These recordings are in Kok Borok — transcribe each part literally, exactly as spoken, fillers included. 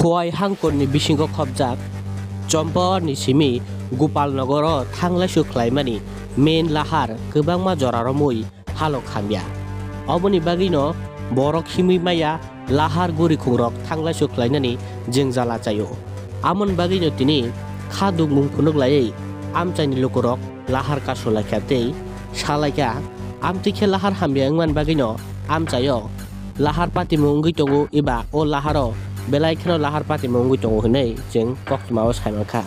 Khowai hangkorni bisingo khopjak Champawani simi Gopalnogoro thanglaisu khlaimani main lahar kwbangma jora romwi halok hamya. Oboni bagwino borok himwi maya lahar gurikhungrok thanglaisu khlainani jwngjal achaio. Amoni bagwino tini kha dukmung phunuk laiwi amchaini lukurok lahar kasu laikha tei sa laikha, amtwi khe lahar hamya wngmani bagwino amchaio lahar patimung wngwi tongo, eba o laharo belai kheno lahar patimung wngwi tongo hwnwi chwng koktwmao sai mankha.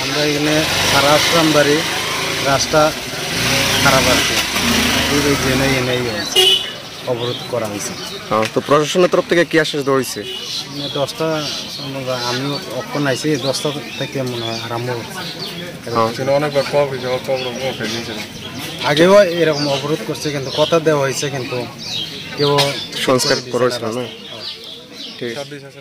আমরা এখানে সারা আশ্রমবাড়ি রাস্তা খারাপ আর কি, এই জন্যই এনে অবরোধ করা হয়েছে। হ্যাঁ, তো প্রশাসনের তরফ থেকে কি আশ্বাস দেওয়া হয়েছে? মানে দশটা সম্ভবত, আমিও অক্ষণ আইছি, দশটা থেকে মনে হয় আরম্ভ হচ্ছে। হ্যাঁ। ছিল অনেকবার কম হয়েছে, কম রকম ফেলে দিয়েছিল। আগেও এরকম অবরোধ করছে, কিন্তু কথা দেওয়া হয়েছে, কিন্তু কেউ সংস্কার করে দিছে না করা হয়েছিল না। রাস্তা। হ্যাঁ। ঠিক। ছাব্বিশ আছে।